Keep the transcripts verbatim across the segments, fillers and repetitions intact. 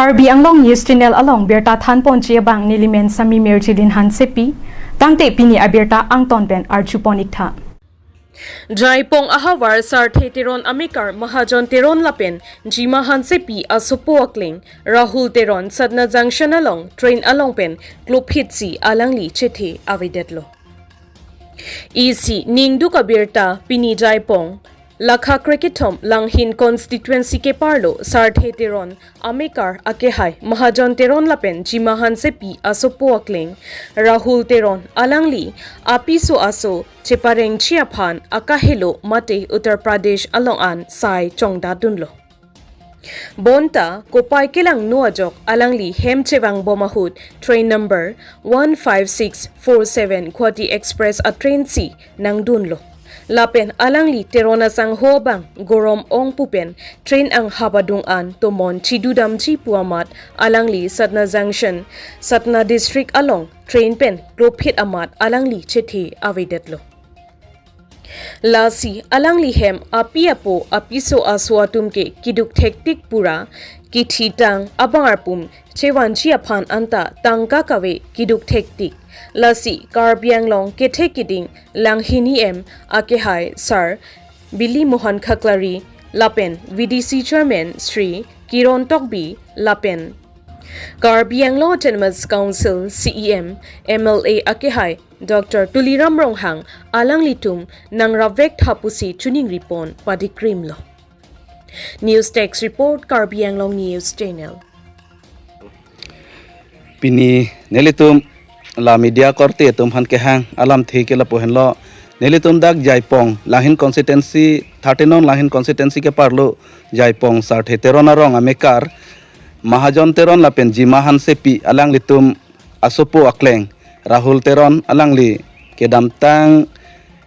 Karbi Anglong News Channel along birta thanponji abang nelimen Sami Mirjilin Hansepi, tangte pini abirta angton pen arjupon iktha. Jaipong ahavar Sarthe Teron amekar Mahajon Teron lapen Jima Hansepi asopo akleng Rahul Teron Satna Junction along train along pen klophitsi alangli chethe avedetlo. Isi ningduk abirta pini Jaipong lakha krekethom Langhin constituency keparlo Sarthe Teron amekar akehai Mahajon Teron lapen Jima Hansepi asopo akleng Rahul Teron alangli apiso aso cheparengji aphan akahelo mate Uttar Pradesh along an sai chongdadunlo. Bonta kopai kelangno ajok alangli hem chevangbom ahut train number one five six four seven Guwahati Express atrain si nangdunlo. Lapen alangli Teron asangho abang Gorom Ongpu pen train anghap adung an tomon chidudamji pu amat alangli Satna Junction, Satna District along train pen klophit amat alangli chethe avedetlo. Lasi alangli hem api apo apiso aso atum ke keduk thektik pura kithitang abang arpum chevanji aphan anta tangka kave keduk thektik. Lasi Karbi Anglong kethe keding Langhin E M akehai Sar Bili Mohan Khaklari lapen V D C Chairman Shri Kiron Tokbi lapen Karbi Anglong Autonomous Council C E M M L A akehai Doctor Tuliram Ronghang alanglitum nangravek tha pusi chuningripon padikrimlo. News Desk Report, Karbi Anglong News Channel. Pini nelitum la media korte atum aphan kehang alamthe ke lapu henlo, nelitum dak Jaipong Langhin constituency, thirty-nine Langhin constituency keparlo Jaipong Sarthe Teron arong amekar Mahajon Teron lapen Jima Hansepi alanglitum asopo akleng Rahul Teron alangli kedamtang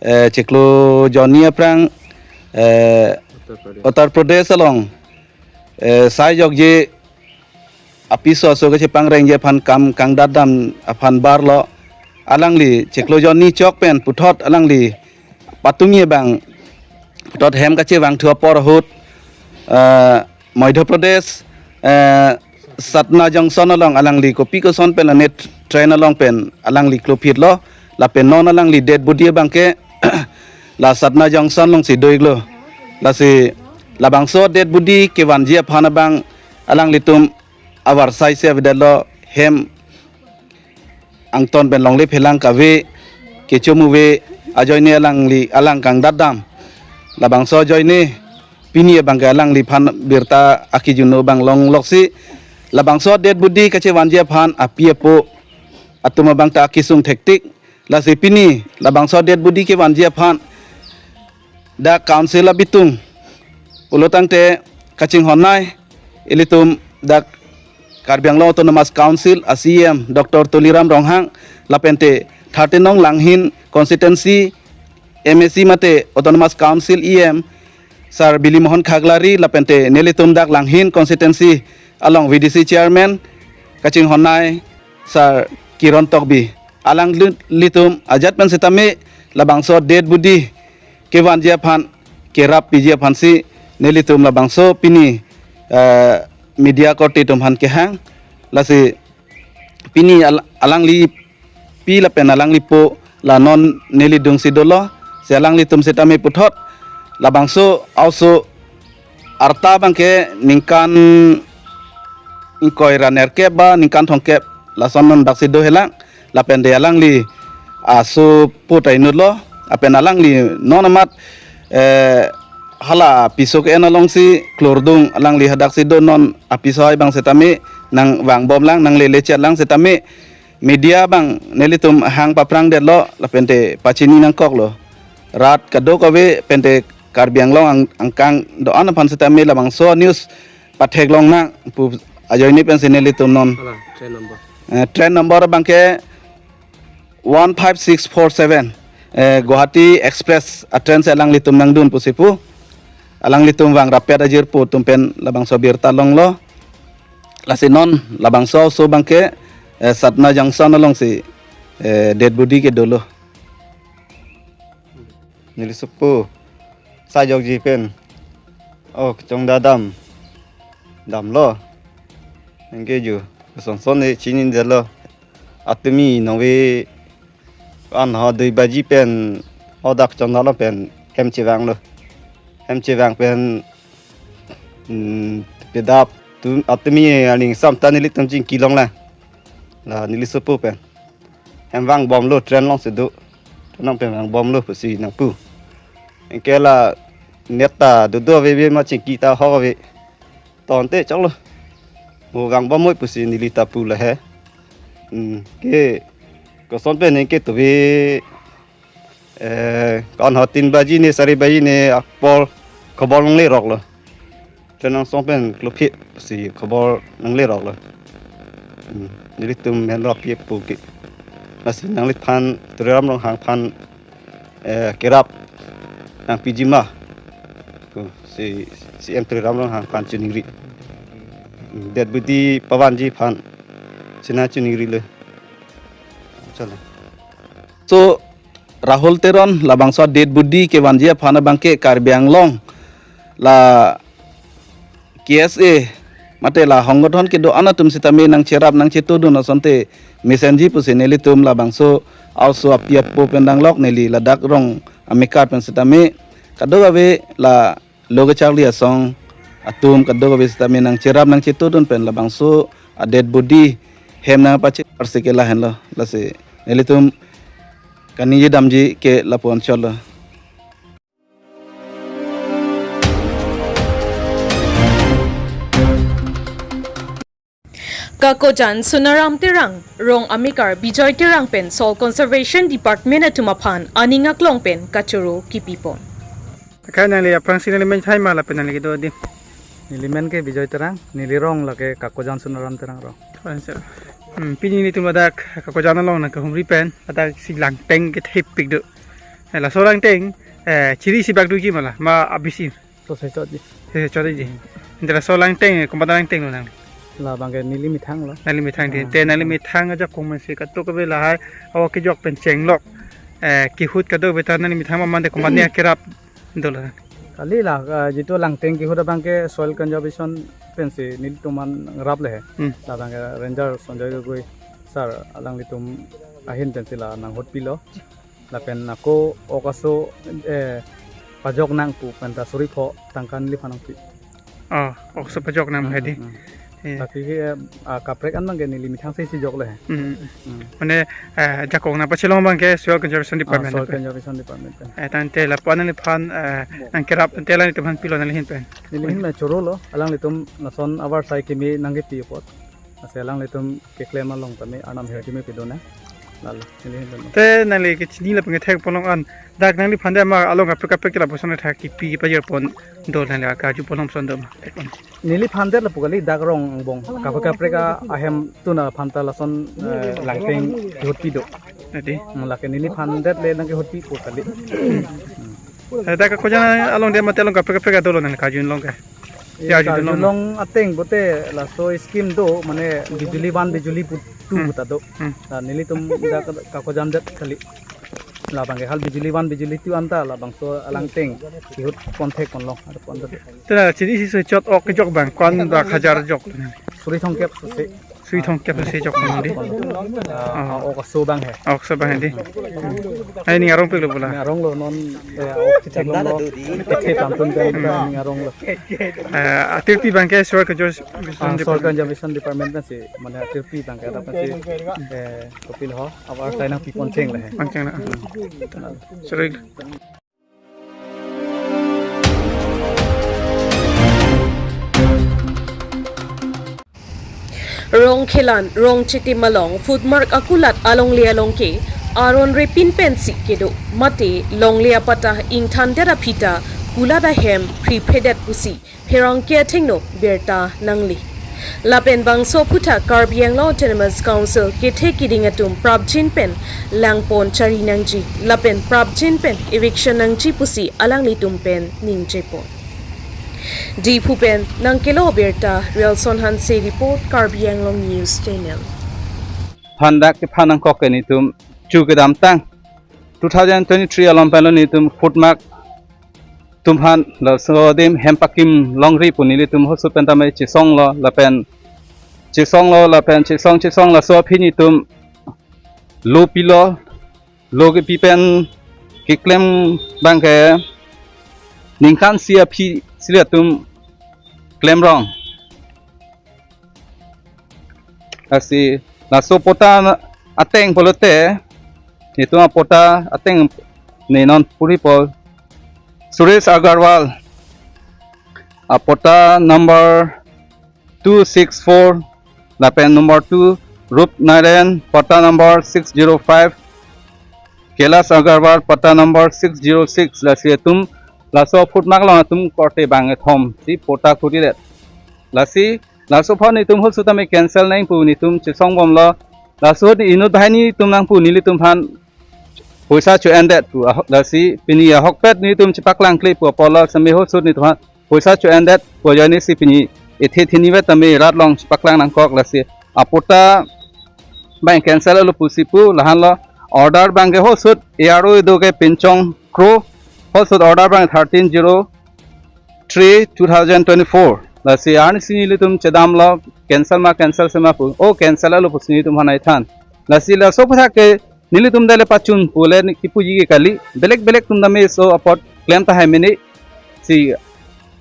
eh, chiklo jonni aphrang eh, Uttar Pradesh along eh, sai jokje apiso aso kachepangrengji aphan kam kangdadam aphan barlo alangli chiklo jonni chok pen puthot alangli patumi abang puthot hem kachevangthu apor ahut eh, Madhya Pradesh eh, Satna Junction along alangli kopi koson pen lane train along pen alangli klophitlo lapen non alangli dead body abangke la Satna Junction alongsi do-iklo. Lasi labangso dead body kevanji aphan abang alanglitum avarsai si avedetlo, hem angton pen longle phelang kave, kecho muve ajoine alangli alang kangdadam. Labangso ajoine pini abangke alangliphan birta akijunno abang longloksi labangso dead body kachevanji aphan api apo atum abang ta akisung thektik. Lasi pini labangso dead body kevanji aphan dak council abitung pulo tangte kachinghonnei ilitum dak Karbi Anglong Autonomous Council a C E M Doctor Tuliram Ronghang lapente thirty nong Langhin constituency M A C mate Autonomous Council E M Sar Bili Mohan Khaklari lapente nelitum dak Langhin constituency along V D C chairman kachinghonnei Sar Kiron Tokbi, alanglitum ajat pen setame labangso dead body kevanji aphan kerap piji aphansi nelitum labangso pini eh, media korte atum aphan kehang. Lasi pini al- alangli pi lapen alangli po la non neli adungsi dolo, si alanglitum setame puthot labangso a-oso arta abangke ningkan ingkoi ra nerkep ba ningkan thomkep lason non daksi dohelang, lapente alangli aso po ta inutlo, lapen alangli non amat eh, hala piso ke-en alongsi klordung alangli hadaksi do, non apiso hai abang setame nangvangbomlang, nanglele chetlang setame media abang nelitum hang paphrangdetlo lapente pachini nangkoklo. Rat kadokave pente Karbi Anglong ang- angkang do-an aphan setame labangso news patheklongnang pu ajoine pensi nelitum non. Hala, train number. Eh, train number abangke one five six four seven, eh, Guwahati Express atrain si alanglitum nangdun pusi pu. Alanglitum vangrap-et ajirpo atum pen labangso birta longlo. Lasi non labangso a-oso abangke eh, Satna Junction alongsi eh, dead body ke dolo. Neli sopo sai jokji pen, oh, kachongdadam damlo. Anke jo, kosonson ne chinine detlo. Atumi nongve an ho dui baji pen hadak chonalo pen hem chevanglo. Hem chevang pen, hmm, pedap tu atumi aning sam ta nelitum chingki longlo. La neli sopo pen hem vangbomlo, train alongsi do. Train along pen vangbomlo pusi nangpu. Anke la net ta dodo aveve ma chingki ta ho ave. Tangte choklo. Mo vangbom moi pusi neli ta pu lahe. Hmm, ke koson pen anke tuve, eh, kon ho tin baji ne sari baji ne apor khobor nangleroklo. Train angsong pen klophi si khobor nangleroklo. Hmm, nelitum henlo pi pu ke. Lasi nangliphan Tuliram Ronghang aphan, eh, kerap nangpiji ma. Ko si, si M Tuliram Ronghang aphan chiningri. Hmm, dead body pavanji aphan si nangchiningrilo. Chalo. So, Rahul Teron labangso dead body kevanji aphan abangke Karbi Anglong la K S A mate la honggothon kedo-an atum sitame nangcherap nangchetodun asonte mesenji pusi nelitum labangso a-oso api apo pen danglok, neli ladak rong amekar pen sitame kadokave la lo kacharli asong atum kadokave sitame nangcherap nangchetodun pen labangso a-dead body hem nangpache arsi ke lahenlo. Lasi nelitum kaningje damji ke lapu-an chotlo. Kakojan Sonaram Terang, rong amekar Bijoy Terang pen Soil Conservation Department atum aphan aning aklong pen kachoro kipipon. Akai nangli aphrangsi nangli men thai ma lapen nangli kedo adim? Neli men ke Bijoy Terang, neli rong lake Kakojan Sonaram Terang rong. Kakojan Sonaram. Hmm, pini nelitum ladak Kakojan along nangkehumri pen, ladak si langteng kethepik do. Eh, laso langteng, eh, chiri si bak doji ma la, ma abisi. So se chotji. Se chotji. Hmm. Ante laso langteng, komat alangteng lo nang? Labangke neli methang lo. Nangli methang di. Ah. Te nangli methang ajakong pensi kadokave lahai, awa kejok pen chenglok. Eh, kehut kadokave ta nangli methang ma mande komat ne akerap dolo. Kali la, ah, jitu langteng kehut abangke soil conservation pensi nelitum aphan ngrap le he. Hmm. Labangke Ranger Sanjoy Gogoi sir alanglitum ahin pensi la nanghutpilo. Lapen ako ok aso, eh, pajok nang pu pen ta suri pho tangka neliphan nangpi. Oh, ok aso pajok nang, hmm, hedi. Hmm. Eh. Tapi ke, eh, ah, kaprek an abangke neli methang si si joklo he. Hmm. Hmm. Mane, eh, ajakong nangpachelong abangke Soil Conservation, ah, Department Soil pen. Conservation Department pen. Eh, tangte lapu-an neliphan, eh, nangkerap tangte alanglitum aphan pilo nangli ahin pen. Neli ahin ma chorolo, alanglitum lason avarsai kimi nangkepi apot. Lasi alanglitum keklem along tame arnam her kimi pidun nang. Lalo, neli ahin pen. Te nangli kechini lapen kethekpon along an, dak nangliphan det ma along kaprek kaprek ke lapuson athak kipi pajirpon do, nangli karjupon along son do ma? Neliphan det lapu kali, dak rong angbong kaprek kaprek ahem tun aphan ta lason, eh, langteng kehutpi do. Hedi. Hmm, lake neliphan det le nangkehutpi pu kali. Hmm. Eh, dak Kakojan along det mate along kaprek kaprek dolo nang karju along ke? Eh, ya, karju karju along. Along ateng pote laso scheme do, mane Bijuli One Bijuli Two, hmm, puta do. Hmm. La nelitum dak Kakojan det kali. Labangke hal Bijuli One Bijuli Two anta labangso alangteng kehutpon thekponlo, ada pon do. Te la chiri si so chot ok kejok abang ko-an dak hajar jok? Suri thomkep so se. Suri thomkep so se jok nang di. Ah, ah, ok aso abang he. Ok aso abang he di. Ai ning arongpiklo pu la? Ning aronglo non, eh, ok kechak longlo. Kethepon tun kan, hmm, ning aronglo. Eh, atirpi abangke Soil Conservation, ah, Soil Department. Conservation Department pensi, mane atirpi abangke ada pensi, eh, kopilo ho, avarsai nangpipon cheng le he. Pon cheng le. Hmm. Sorry. Rongkhelan, Rongchitim along footmark akulat alongle along ke aron repin pensi kedo, mate longle apata ingthandet aphi ta kulat ahem phriphredet pusi pherangke athengno birta nangli. Lapen bangso aphuthak Karbi Anglong Autonomous Council kethe kiding atum prapjin pen langpon chari nangji, lapen prapjin pen eviction nangji pusi alanglitum pen ningjepon. Diphu pen nangkelo birta, Relson Hanse report, Karbi Anglong News Channel. Phan dak kephan nangkok ke nelitum chu kedamtang two thousand twenty-three along penlo nelitum footmark atum aphan laso adim hem pakim longri pu nelitum hoso pen tame chesonglo, lapen chesonglo lapen chesong chesong laso aphi netum lo pilo, lo kepi pen keklem abangke ningkan isi aphi si latum klemrong. Lasi laso patta ateng pulote netum apatta ateng ne non puri po Suresh Agarwal, apatta number two six four, lapen number two Rup Narayan, patta number six zero five, Kailash Agarwal, patta number six zero six, lasi atum laso footmark along atum korte bang kethom si patta kuridet. Lasi laso aphan netum ahut sut tame cancel nangji pu netum chesongbomlo. Laso ahut inut banghini atum nangpu nelitum aphan poisa cho-endet pu aho-, lasi pini ahokpet netum chepaklangkle pu apotlo, seme ahut sut netum aphan poisa cho-endet pu ajoine si pini ethe thini vet tame rat along chepaklang nangkok. Lasi apatta abang cancel lo pusi pu lahenlo. Order abangke ahut sut A R O do ke Pinchong Kro, ahut sut order abang thirteen zero three two thousand twenty-four. Lasi arnisi nelitum chedamlo, cancel ma cancel se ma pu. O, cancel lo pusi netum aphan nangthan. Lasi laso aphuthak ke nelitum dale pachun pule ne kipuji ke kali. Belek belek atum tame laso apot klem tahai mene. Si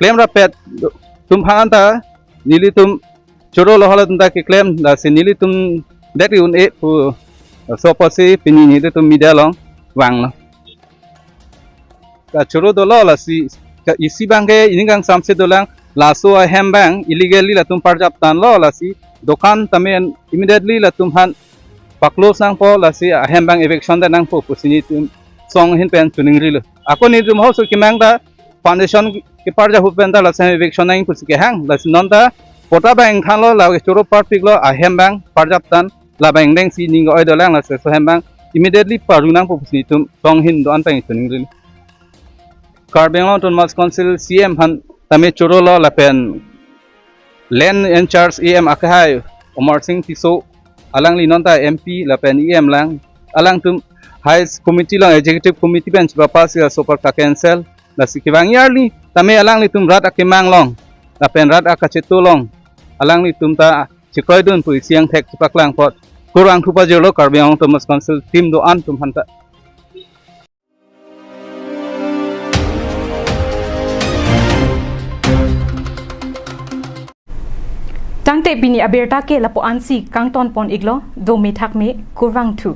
klem rapet atum aphan ta nelitum chorolo, hala atum ta keklem, lasi nelitum det un-e pu laso apotsi pini nelitum media along vanglo. Kachoro dolo, lasi ka isi abangke ining kangsamse dolang, laso ahem abang illegally latum parjap tanglo, lasi dokan tame immediately latum aphan pa-close nangpo, lasi ahem abang eviction det nangpo pusi netum song ahin pen choningrilo. Ako netum ahut sut kemang ta foundation keparjap ahut pen ta laso ahem eviction nangji pusi kehang. Lasi non ta patta abang ingthanlo, la kachoro parpiklo, ahem abang parjap tang, labang dengsi ning oi dolang, lasi laso ahem abang immediately parju nangpo pusi netum song ahin do-an pen choningrilo. Karbi Anglong Autonomous Council C E M aphan tame chorolo lapen Land in Charge E M akehai Amarsing Tisso, alangli non ta M P lapen E M lang, alangtum High Committee along, Executive Committee pen chepapass laso apot ka-cancel. Lasi kevang arni tame alanglitum rat akemang along lapen rat akacheto along alanglitum ta chekroidun pu isi angthek chepaklang apot kurvangthu pajirlo Karbi Anglong Autonomous Council team do-an atum aphan ta. Tangte pini abirta ke lapu-ansi kangton pon-iklo, dome thakme, kurvangthu.